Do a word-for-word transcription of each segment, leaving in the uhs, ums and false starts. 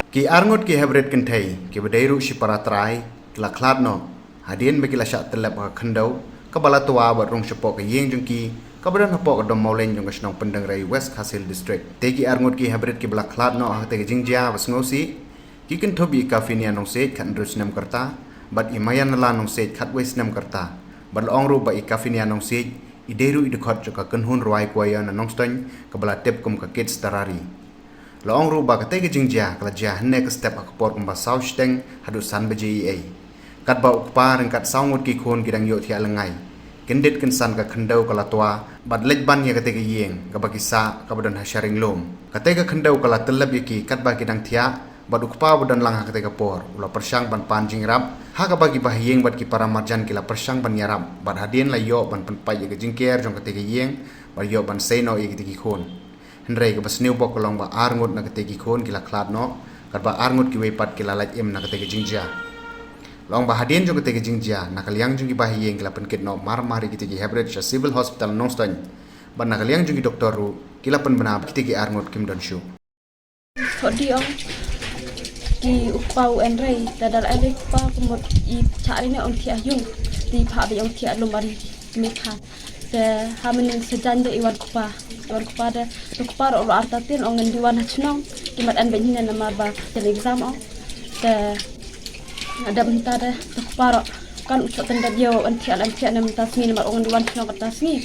Ki arngut ki hybrid kynthei kiba dei ruh shipara trai ki la khlad noh hadien ba ki la shah tyllep ha ka khyndew kaba la twa bad rung shapoh ka ïing jong ki kaba don hapoh ka dom Mawleng jong ka shnong Pyndengrei, West Khasi Hills District. Te ki arngut ki hybrid kiba la khlad noh ha kata ka jingjia ba sngewsih ki kynthup ïa i Kafinia Nongsiej khathynriew snem ka rta bad i Mayanala Nongsiej khatwei snem ka rta. Bad la ong ruh ba i Kafinia Nongsiej i dei ruh i dkhot jong ka kynhun rwai choir na Nongstoiñ kaba la tip kum ka Kids Terrari. La ong ruh ba katei ka jingjia ka la jia hynne ka step ha ka por kumba saw shiteng haduh san baje eiei. Katba u kpa ryngkat saw ngut ki khun ki dang ïohthiah lyngngai, kyndit kynsan ka khyndew ka la twa bad leit ban ïa katei ka ïing kaba ki sah kaba don ha Sharing Lum. Katei ka khyndew ka la tyllep ïa ki katba ki dang thiah bad u kpa uba don lang ha katei ka por u la pyrshang ban pan jingïarap ha kaba ki bahaïing bad ki para marjan ki la pyrshang ban ïarap bad hadien la ïoh ban pynpait ïa ka jingker jong katei ka ïing bad ïoh ban sei noh ïa katei ki khun. Hynrei kaba sniew bok ka long ba arngut na katei ki khun ki la khlad noh katba arngut kiwei pat ki la lait im na katei ka jingjia. La ong ba hadien jong katei ka jingjia na ka liang jong ki bahaïing ki la pynkit noh mar mar ïa kitei ki hybrid sha Civil Hospital Nongstoiñ bad na ka liang jong ki doktor ruh ki la pynbna ba kitei ki arngut kim don shuh. Thoh di ong ki u kpa u Enrei da dal Enrei kpa kumut i chah ri ne un thiah yung di pha ba ong thiah lum ari me kha. Te ha mynnin sa jan de i wan kpa i wan kpa de to kpa ro lo arta tin ong ngan di wan ha chnong ki mat an ben hine namar ba ten exam ong. Te adab mynta de to kpa ro kan u chot ten dab yo an thiah an thiah namar ta sngi namar ong ngan di wan chnong ta sngi.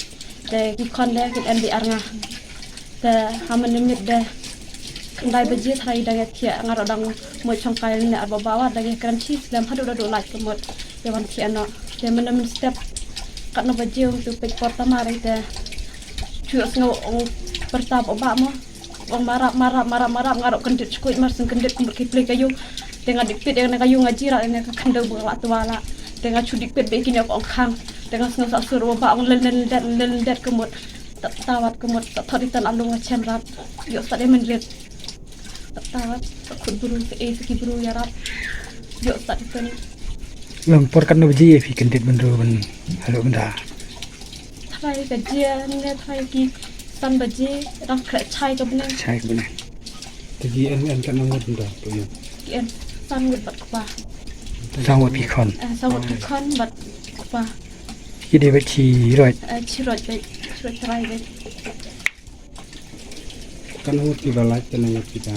Te ki khon de kin an di ar nga. Te ha mynnin miet de khyndai baje tharai dang ïa thiah nga ruh dang mut shongkai ne arba ba wat dang ïa kren shi slem haduh da duh lait ka mut ïa wan thiah noh. Te mynnin step katno baje ong tu peit por tamar te chu ïohsngew ong pyrta ba ba mo ong marap marap marap marap nga ruh kyndit shkuit mar sing kyndit kumut ki plei ka ïung. Te nga dik peit ïa ka ïung nga jirat ïa ka khyndew ba la twa la te nga chu dik peit ba kine ong khang te nga sngew sa sur ba ong lel lel det lel det ka mut. Tawat ka mut ta thot itan alung a chen rat. Yo sa de men rit. Tawat ta khut bru sa e sa ki bru ya rat. Yo sa itan. Long por katno baje ïa phi kyndit bynriew ban halo bynta. Tharai ka jia ne tharai ki san baje dang khreh chai ka bneng. Chai ka bneng. Te ki en en katno ngut bynta tu mo. Ki en san ngut bad kpa. San ngut ki khon. Eh, san ngut ki khon bad kpa. Ki dei bad chi roi. Eh, chi roi bad chi roi trai bad. Kan ngut ki ba lait kan ngut ki ba.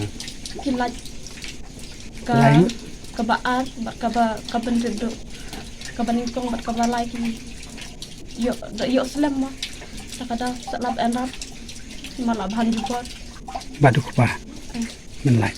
Ki lait. Ka lai ngut. Ka ba ar bad ka ba ka ban rit duk. Ka ba nyngkong bad ka ba lai ki. Yo da yo slem mo. Sa ka da sa lap en rap. Ma la ban ju bor. Ba duk ba. Eh. Men lait.